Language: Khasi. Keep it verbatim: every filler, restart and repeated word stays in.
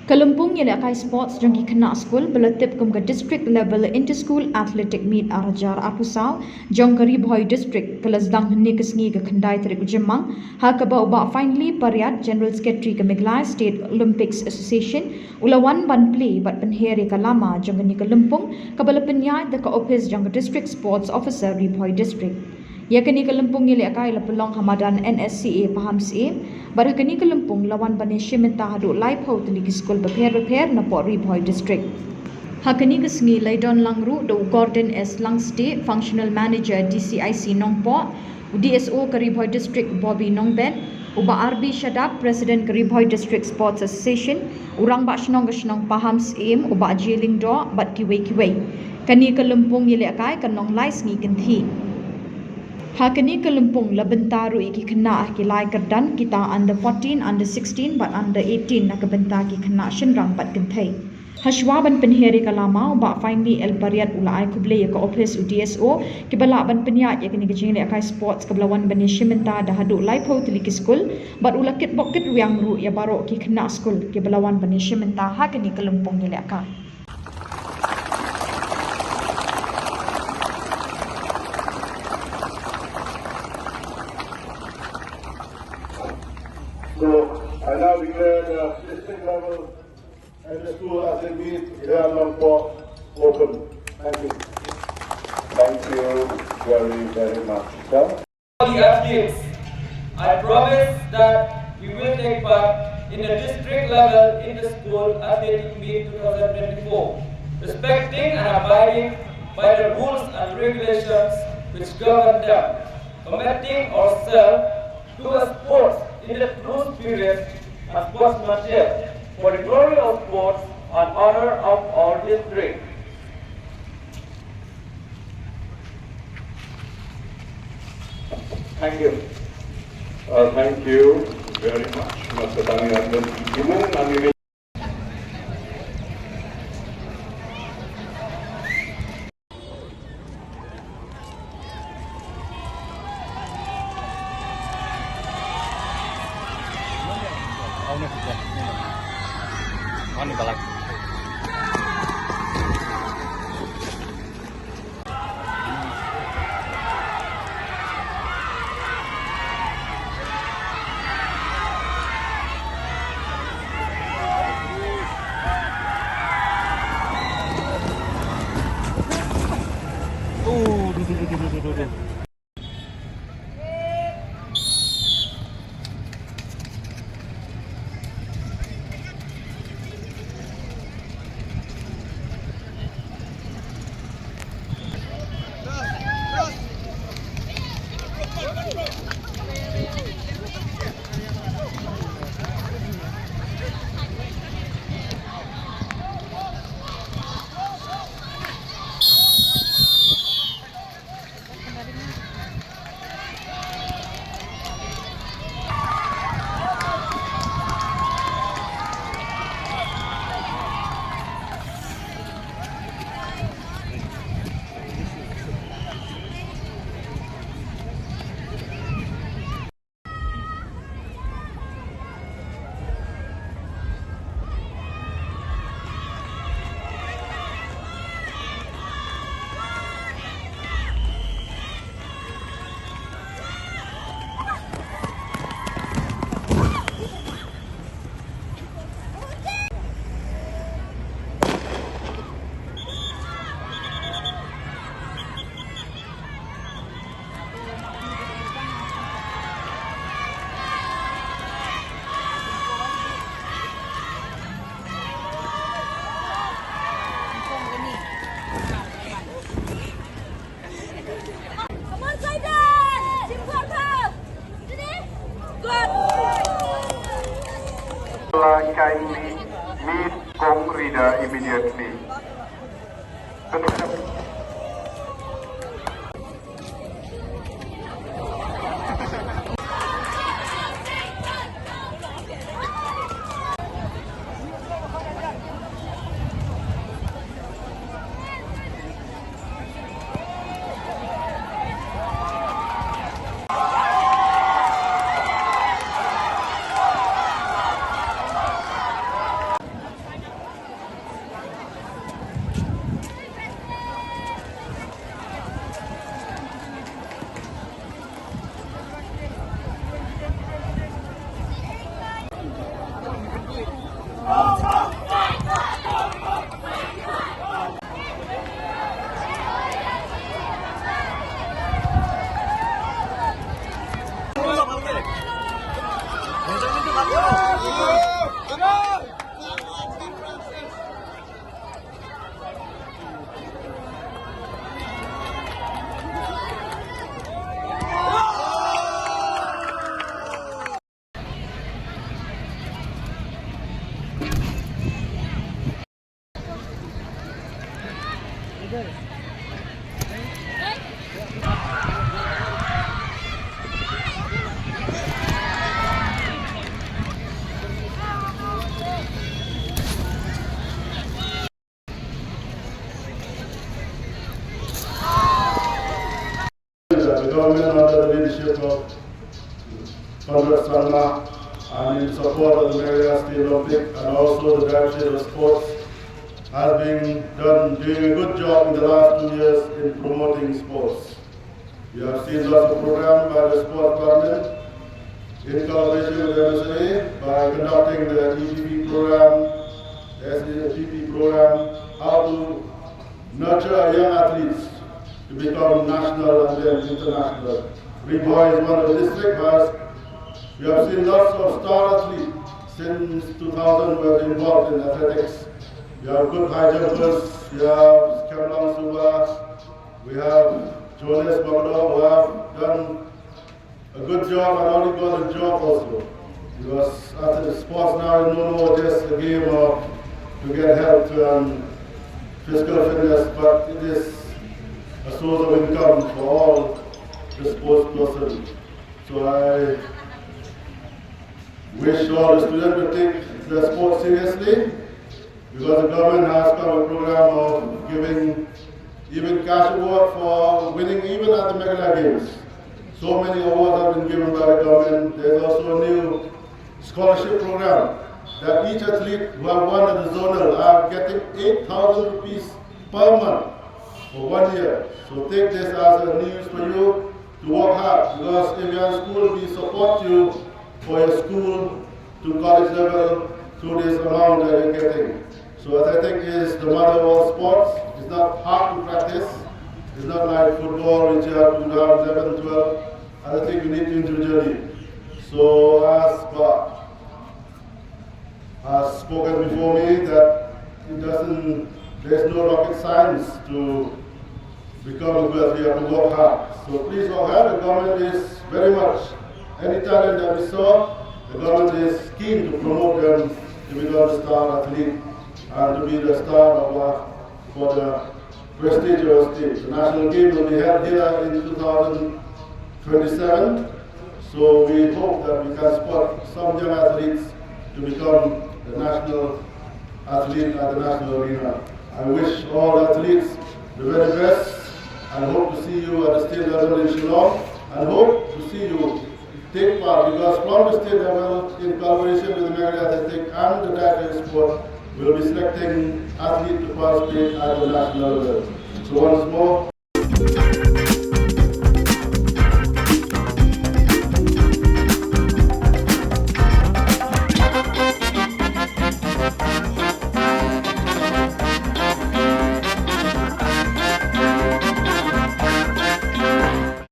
Ka lympung ïalehkai sports jong ki khynnah skul ba la tip kum ka District Level Inter-School Athletic Meet ar hajar arphew saw jong ka Ri Bhoi District ka la sdang hynne ka sngi ka khyndai tarik u Jymmang, ha kaba u Bah Finely Pariat, General Secretary ka Meghalaya State Olympics Association, u la wan ban plie bad pynher ïa ka lama jong kane ka lympung kaba la pynïaid da ka ophis jong ka District Sports Officer Ri Bhoi District. Ïa kane ka lympung ïalehkai la pynlong ha madan N S C A Pahamsyiem, bad ha kane ka lympung la wan ban ïashim bynta haduh laiphew tylli ki skul bapher bapher napoh Ri Bhoi District. Ha kane ka sngi la ïadon lang ruh da u Gordon S Langstieh, Functional Manager D C I C Nongpoh, u D S O ka Ri Bhoi District Bobby Nongbet, u Bah R B Shadap, President ka Ri Bhoi District Sports Association, u Rangbah Shnong ka shnong Pahamsyiem, u Bah J Lyngdoh, bad kiwei kiwei. Kane ka lympung ïalehkai kan long lai sngi kynthih. Ha kane ka lympung la bynta ruh ïa ki khynnah ha ki lai kyrdan, kita under fourteen, under sixteen bad under eighteen, na ka bynta ki khynnah shynrang bad kynthei. Hashwa ban pynher ïa ka lama, u Bah Finely L Pariat u la ai khublei ïa ka ophis u D S O kiba lah ban pynïaid ïa kane ka jingïalehkai sports kaba la wan ban ïashim bynta da haduh laiphew tylli ki skul, bad u la kitbok kitrwiang ruh ïa baroh ki khynnah skul kiba la wan ban ïashim bynta ha kane ka lympung ïalehkai. So, I now declare the district level and the school athlete meet here at Nongpoh open. Thank you. Thank you very, very much, sir. For the athletes, I promise that we will take part in the district level inter-school athletic meet two thousand twenty-four, respecting and abiding by the rules and regulations which govern them, committing ourselves to a sports in the true spirit and sportsmanship for the glory of sports and honor of our district. Thank you. Uh, thank you very much. Mas katang ïa ka jingmut ngan ïa Kindly meet Kong Rida immediately. The government under the leadership of Conrad Sangma and in support of the Meghalaya State Olympic and also the Directorate of Sports has been done doing a good job in the last two years in promoting sports. We have seen lots of programs by the sports department in collaboration with M S A by conducting the E P P program, the S A P P program, how to nurture our young athletes to become national and then international. Ri Bhoi is one of the district, but we have seen lots of star athletes since two thousand who have been involved in athletics. We have good high jumpers, we have Kemlang Suba, we have Jonas Bagdo, who have done a good job and only got a job also. Because as it is, sports now is no more just a game of to get health and physical fitness, but it is a source of income for all the sports person. So I wish all the students to take the sport seriously. Because the government has come a program of giving even cash award for winning even at the Meghalaya Games. So many awards have been given by the government. There's also a new scholarship program that each athlete who have won at the zonal are getting eight thousand rupees per month for one year. So take this as a news for you to work hard, because if you are in school, we support you for your school to college level through this amount that you're getting. So athletic is the mother of all sports. It's not hard to practice. It's not like football, which you have to have eleven, twelve. Athletic, you need individually. So as Bah has spoken before me, that it doesn't, there's no rocket science to become a good, we have to work hard. So please work hard. The government is very much, any talent that we saw, the government is keen to promote them to become the star athlete and to be the star of our, for the prestige of our state. The national game will be held here in two thousand twenty-seven. So we hope that we can spot some young athletes to become the national athlete at the national arena. I wish all athletes the very best and hope to see you at the state level in Shillong, and hope to see you take part, because from the state level, in collaboration with the Meghalaya Athletic and the Directorate of Sport, we'll be selecting athletes to participate at the national level. So once more,